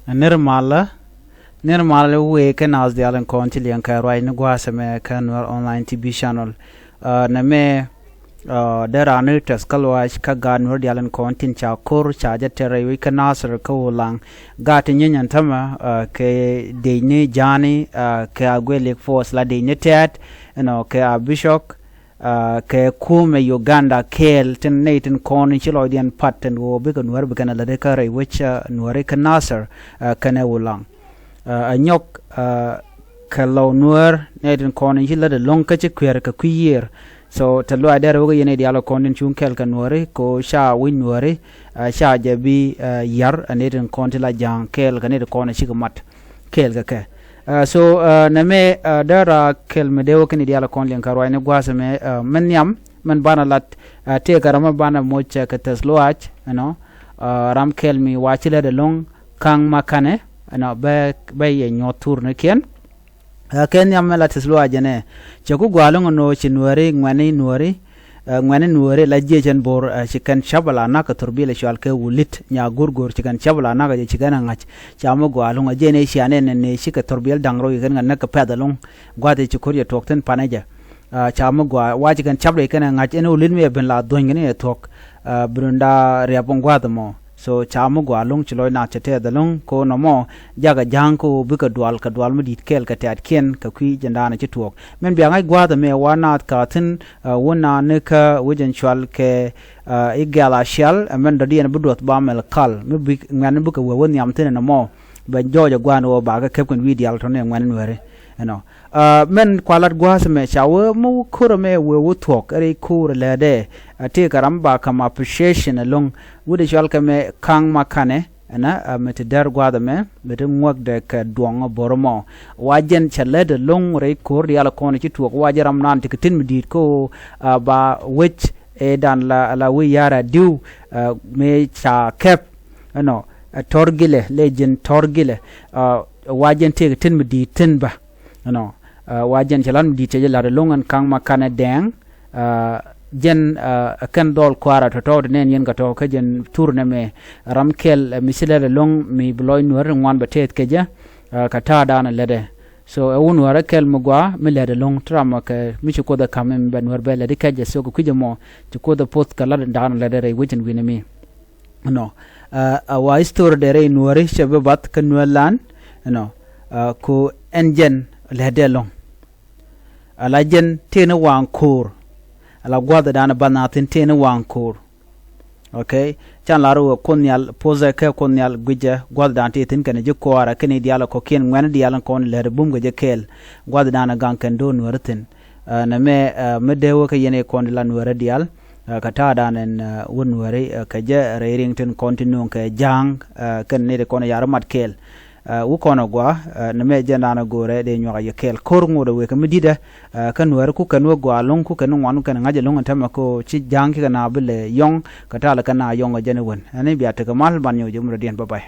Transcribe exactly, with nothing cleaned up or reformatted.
Nir malä, nir malä wëë kä naath diaal in kɔn ti liɛŋ kɛ ruac ni gua̱a̱th ɛmɛ kä Nuer Online T V Channel. Nɛ mɛ dee raan ni tɛth kä luaac kä gaat Nuer diaal in kɔn tin ca ko̱r ca jɛ tɛr rɛy wec kä Nasir kä Ulaŋ. Gaat ti nyieeny ɛn tämɛ kɛ dec ni ja̱a̱ni kɛ Agwelek Force la dec ni tɛ̈t ɛnɔ kɛ a bishop kɛ kumɛ Uganda kɛɛl tin nɛy tin kɔn ci lɔcdiɛn pat tin ɣöö bikɛ Nuäär bikɛn a lätdɛ kä rɛy wec Nuääri kä Nasir kɛnɛ Ulaŋ. Ɛ nyɔk kɛ lɔw Nuäär nɛy tin kɔn ci lätdɛ lo̱ŋ kä ci kuɛɛr kɛ kui̱ yiër. So te luaacdɛ rɛw kä yɛn i̱ diaal kɔn tin cuŋ kɛɛl kɛ Nuääri ko ca wi̱c Nuääri ca jɛ bi yar ɛ nɛy tin kɔn ti la ja̱a̱ŋ kɛɛl kɛ nɛy tin kɔn cikɛ mat kɛɛl kɛ kɛ. So nɛ mɛ dee ra kɛl mi dee wä kɛn i̱ diaal kɔn liɛŋ kä ruac ni gua̱a̱th ɛmɛ mɛn nhiam mɛn banɛ lat tëëkɛ ram mɛ banɛ moc kɛ thɛth luaac ɛnɔ. Ram kɛl mi wa ci lät ɛlɔ̱ŋ ka̱ŋ ma kanɛ ɛnɔ bɛ bɛ yɛ nyuɔth thur ni kiɛn. Kɛ nhiam mɛ la thɛth luaac ɛnɛ cɛ ku gua̱a̱l ɛŋɔ nɔ ci Nuääri ŋuɛ̈ni Nuääri ŋuɛ̈ni Nuääri la jiɛc ɛn bo̱r ci kɛn cäp ala nakä thurbil ɛ cual kɛ wulit nya go̱rgo̱r ci kɛn cäp ala nakä jɛ ci kɛn ɛ ŋa̱c. Ca mi gɔaa ɛlɔ̱ŋ a jiɛn ëë cia nɛn nɛn ëë cikɛ thurbil da̱ŋ rɛw ci kɛn ŋa̱c näk kɛ pɛ̈th ɛlɔ̱ŋ. Gua̱th ëë ci ko̱r yɛ tuɔɔk thi̱n panɛ jɛ. Ca mi gɔaa wa ci kɛn cäp rɛy kɛn ɛ ŋa̱c ɛn wulit mi ɛ ben la dhuɔ̱ny kɛn ɛ thuɔ̱k. Bi runda riɛp ɛn gua̱th ɛmɔ. So ca mi gɔaa ɛlɔ̱ŋ ci lɔc naath cɛ tɛth ɛlɔ̱ŋ ko nɔmɔ. Jakɛ ja̱a̱ŋ ko bikɛ dual kɛ dual mi di̱i̱t kɛɛl kɛ tɛ̈tkiɛn kɛ kui̱ jɛndaanɛ ci tuɔɔk. Min bia ŋa̱c gua̱a̱th ɛmɛ wa naath ka̱ thi̱n wä naath ni kä wec ɛn cual kɛ i̱ gɛ̈l a cial ɛmɛn dɔ̱diɛn bi duɔth ba mɛl kal mi bi ŋuɛ̈tni bikɛ wee wä nhiam thi̱n ɛn ɛmɔ. Bɛ jɔɔc ɛ gua̱a̱n ɣöö bakɛ kɛp kɛn wi̱i̱ diaal tɔ̱ni ɛ ŋuɛ̈tni Nuääri ɛnɔ. Mɛn kua lat gua̱a̱th ɛmɛ ca wee mi wä ko̱r ɛmɛ wee wä thuɔ̱k ɛ rɛy ko̱r ɛ lɛ̈ɛ̈dɛ. Ɛ tëëkɛ ram ba ka̱m appreciation ɛlɔ̱ŋ wi̱cdɛ cual kɛ mɛ ka̱ŋ ma kanɛ. Ɛnä mi ti dɛr gua̱a̱th ɛmɛ mi ti ŋuäkdɛ kɛ duɔ̱ŋ bo̱r ɛmɔ. Wa jɛn cɛ lät ɛlɔ̱ŋ rɛy ko̱r diaal kɔn ci tuɔɔk wa jɛ ram naan ti kɛ tin mi di̱i̱t kä ɣöö ba wec ëëdan la la wec ya̱r a di̱w mi ca kɛp. Ɛnɔ tɔr gilɛ lɛ ji̱n tɔr gilɛ. Wa jɛn tëëkɛ tin mi di̱i̱t thi̱n bä. Ɛnɔ wa jɛn cɛ lat mi di̱i̱t cɛ jɛ lat ɛlɔ̱ŋ ɛn ka̱ŋ ma kanɛ dɛɛŋ. Jɛn ɛ kɛn dhɔl kua̱rä tɔ̱tɔ̱ ti nɛn yɛn kɛ tɔ̱ kä jɛn thur nɛmɛ. Ram kɛl ɛ mi ci lɛl ɛlɔ̱ŋ mi bi lɔc Nuäär ti ŋuan bɛ tɛth kɛ jɛ. Kɛ ta̱a̱ da̱a̱n ɛ lätdɛ. So ɛ wun Nuäär ɛ kɛl mi gɔaa mi lɛt ɛlɔ̱ŋ ti ram ɛ kɛ mi ci Kuoth ɛ ka̱m mi bɛ Nuäär bɛ lätdi kɛ jɛ so kɛ kui̱c ɛmɔ. Ci Kuoth ɛ poth kɛ lat da̱a̱n ɛ lätdɛ rɛy wec ɛn wi̱n ɛmi. Ɛnɔ a wa history dɛ rɛy Nuääri cɛ bi bath kä Nuäär lan. Ɛnɔ ko ɛn jɛn lɛtdɛ ɛlɔ̱ŋ. Ala jɛn tëë ni waŋ ko̱o̱r. Ala gua̱thdan bath na thi̱n tëë ni waŋ ko̱o̱r. Ok. Can lar wee Kuoth Nhial pothɛ kɛ Kuoth Nhial guicɛ gua̱thdan tëë thi̱n kɛnɛ ji̱ kɔaarɛ kɛn i̱ diaal kɔ̱kiɛn ŋuɛ̈ni diaal in kɔn lɛr bum kɛ jɛ kɛɛl. Gua̱thdan gaŋ kɛn do̱r Nuäärä thi̱n. Nɛ mɛ mi dee wä kä yɛn i̱ kɔn di la Nuäärä diaal. Kɛ ta̱a̱dan ɛn wä Nuääri kɛ jɛ rɛy riŋ tin kɔn ti nuŋ kɛ ja̱a̱ŋ kɛn ni ti kɔn ya̱r mat kɛɛl. Wä kɔn agua nɛ mɛ jɛn da̱a̱n a go̱o̱rɛ dee nyuak a yɛ kɛɛl ko̱r ŋot a wek mi di̱tɛ. Kä Nuääri ku kɛn wä gɔaa lo̱ŋ ku kɛn ŋuan ku kɛn ŋa̱c a lo̱ŋ ɛn tämɛ ko ci ja̱a̱ŋ kikɛ na bi lɛ yɔ̱ŋ kɛ ta̱a̱ lɛ kɛn na yɔ̱ŋ a jɛn ɛ wen ɛn i̱ bia tekɛ mal ban nyɔk jɛ murɛ diɛn bä bay.